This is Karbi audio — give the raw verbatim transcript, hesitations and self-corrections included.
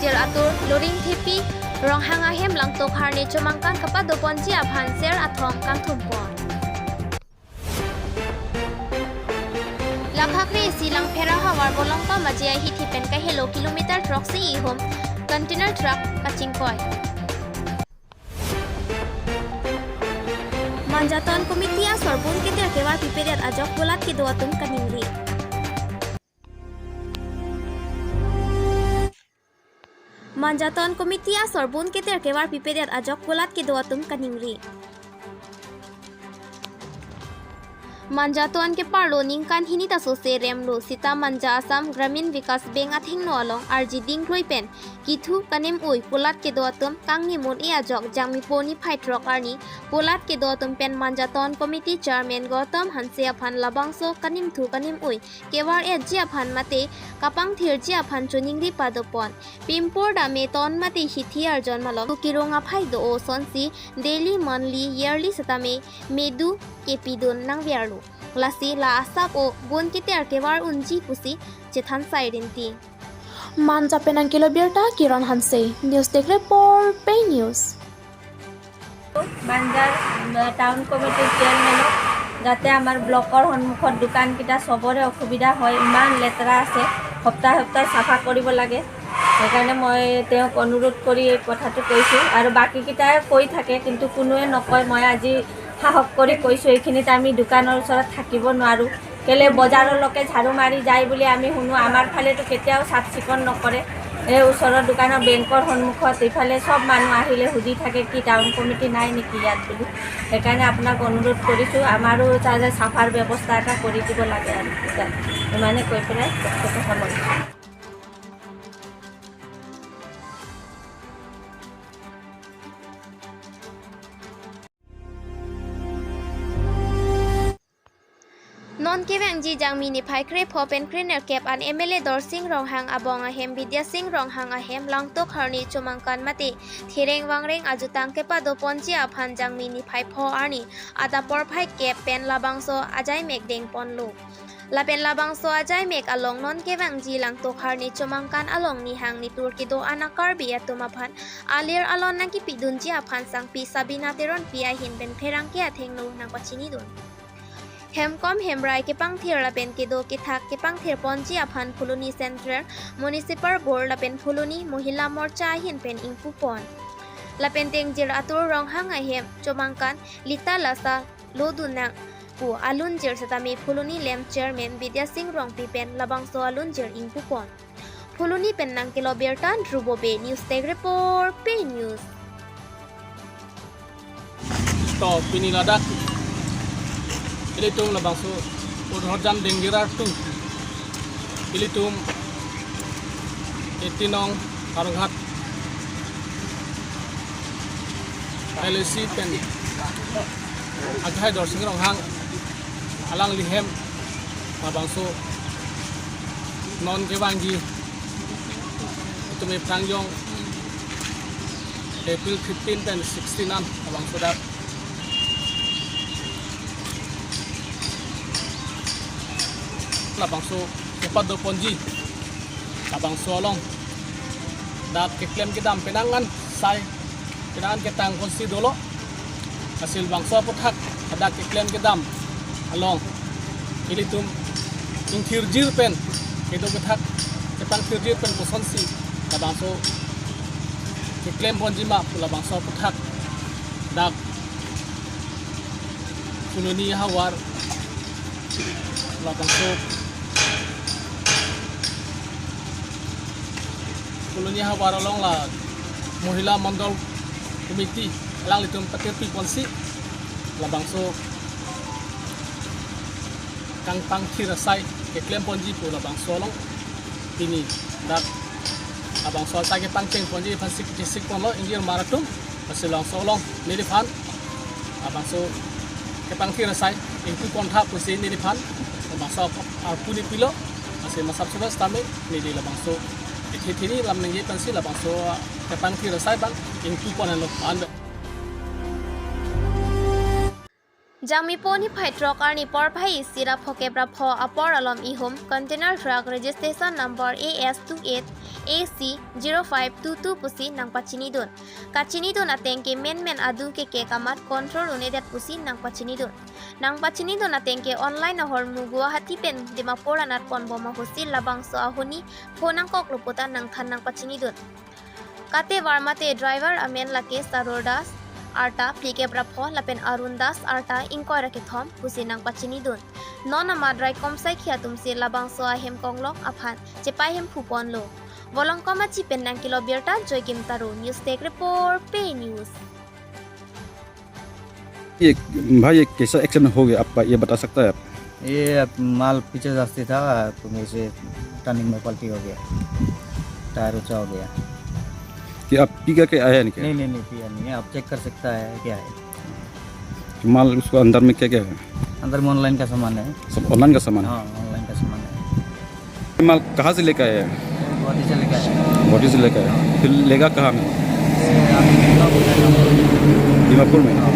Jir atur Loringthepi Ronghang ahem Langtok Harne Chomangkan kepadoponji aphan ser athong kangthumpon. Langkhakre isi Langphera havar Bolongpam aje ahithi pen kahelo kilometer throksi ihum container truck kachingkoi. Manjaton Committee asor bun keter kevar pipedet ajok polat kedo atum kaningri. Manjaton Committee asor bun keter kevar pipedet ajok polat kedo atum kaningri. Manjaton keparlo ningkan hini ta sose remlo sita Manja Assam Gramin Vikas Bank athengno along arji dingkloi pen kithu kanem-ui polat kedo atum kangnim un-e ajok Jangmipo niphai throk arni polat kedo atum pen Manjaton Committee Chairman Gautam Hanse aphan labangso kanimthu kanem-ui kevar-etji aphan mate kapangthirji aphan choningri padopon. Pimpur dame ton mate hithi arjon malom tu kirung aphai do-o sonsi daily, monthly, yearly setame medu kepidun nangverlo. Lasi la asap o bun keter kevar unji pusi chethan sai rinti. Manja pen nangkelo birta Kiran Hanse, News Desk Report, Pei News. Manjhar, উম, টাউন কমিটিৰ চেয়াৰমেনক যাতে আমাৰ ব্লকৰ সন্মুখত দোকানকেইটা চবৰে অসুবিধা হয়, ইমান লেতেৰা আছে, সপ্তাহে সপ্তাহে চাফা কৰিব লাগে। সেইকাৰণে মই তেওঁক অনুৰোধ কৰি এই কথাটো কৈছোঁ। আৰু বাকীকেইটাই কৈ থাকে, কিন্তু কোনোৱে নকয়। মই আজি সাহস কৰি কৈছোঁ, এইখিনিত আমি দোকানৰ ওচৰত থাকিব নোৱাৰোঁ। কেলে বজাৰলৈকে ঝাৰু মাৰি যায় বুলি আমি শুনো, আমাৰ ফালেতো কেতিয়াও চাফ চিকুণ নকৰে। এই ওচৰৰ দোকানৰ বেংকৰ সন্মুখত ইফালে চব মানুহ আহিলে সুধি থাকে, "কি টাউন কমিটি নাই নেকি ইয়াত?" বুলি। সেইকাৰণে আপোনাক অনুৰোধ কৰিছোঁ, আমাৰো যাতে চাফাৰ ব্যৱস্থা এটা কৰি দিব লাগে আৰু। ইমানে কৈ পেলাই বক্তব্য সামৰিছোঁ। Non kevangji Jangmi niphai krepho pen krenerkep an M L A Dorsing Ronghang abong ahem Bidya Sing Ronghang ahem Langtok Harni Chomangkan mate thereng vangreng ajutang kepadoponji aphan Jangmi niphai pho arni adap porphai kep pen labangso ajaimek dengponlo. Lapen labangso ajaimek along non kevangji Langtok Harni Chomangkan along nihang nitur kedo anak Karbi atum aphan alir alon nangkepidunji aphan sangpi Sabina Teronpi ahin pen pherangke athengno nangpachinidun. Hemkom hemrai kepangthir lapen kedo kethak kepangthirponji aphan Phuloni Central Municipal Board lapen Phuloni Mohila Morcha ahin pen ingpupon. Lapen tengjir atur Ronghang ahem Chomangkan lita lasa lodun nang pu alunjir setame Phuloni Lem Chairman Bidya Sing Rongpi pen labangso alunjir ingpupon. Phuloni pen nangkelo birta Dhrubo Bey, News Desk Report, Pei News. To pini ladak ilitum labangso Udhorjan Denggira tu ilitum eighteen nong Howraghat L A C pen akhai Dorsing Ronghang alangli hem labangso non kevangji itum eprangjong April fifteen pen sixteen an labangso dak labangso kepadoponji labangso along dak keklem kedam penang an sai penang an ketang konsi dolo. Lasi labangso aputhak hadak keklem kedam along ilitum ingthirjir pen kedo kethak kepangthirjir pen kosonsi labangso keklemponji ma pu labangso aputhak dak Phuloni havar labangso Phuloni havar along la Mohila Mandal Committee alanglitum patirpiponsi labangso kangpangthir asai keklemponji pu labangso along pini dak labangso asai kepangchengponji aphan sik kesikponlo ingjir mar atum. Lasi labangso along neliphan labangso kepangthir asai ingpupon tha pusi neliphan labangso arpu nepilo. Lasi masap sudah setame neli labangso ithi thini lam ningje pensi labangso kepangthir asai abang ingpupon henlo an. Jangmipo niphai throk arni porphai isi ra phokep ra pho apor alom ihum container truck registration number A S two eight A C zero five two two pusi nangpachinidun. Kachinidun ateng ke menmen adung kekek amat control un-edet pusi nangpachinidun. Nangpachinidun ateng ke online ahormu Guwahati pen Dimapur anat ponbom ahutsi labangso ahuni pho nangkoklo puta nangthan nangpachinidun. Katevar mate driver amen lake Sarur Das arta phlikep ra pho lapen Arun Das arta ingkoi ra kethom pusi nangpachinidun. Non amat raikom saikhi atumsi labangso ahem konglong aphan chepai hemphu ponlo. Volongkom achi pen nangkelo birta Joykim Taro, News Desk Report, Pei News. ये भाई, ये कैसा एक्सीडेंट हो गया आपका, ये बता सकता है आप? ये अब माल पीछे से था तो मेरे से टर्निंग में पलटी हो गया, टायर ऊंचा हो गया। कि आप पी करके आए हैं क्या? नहीं नहीं नहीं, पिया नहीं है। आप चेक कर सकता है क्या है। कि माल उसको अंदर में क्या क्या है? अंदर में ऑनलाइन का सामान है। सब ऑनलाइन का सामान है। हाँ, ऑनलाइन का सामान है। ये माल कहाँ से लेकर आए हैं? गुवाहाटी से लेकर आए। गुवाहाटी से लेकर आए, फिर लेगा कहाँ में? ये अभी निकला हुआ है। दीमापुर में।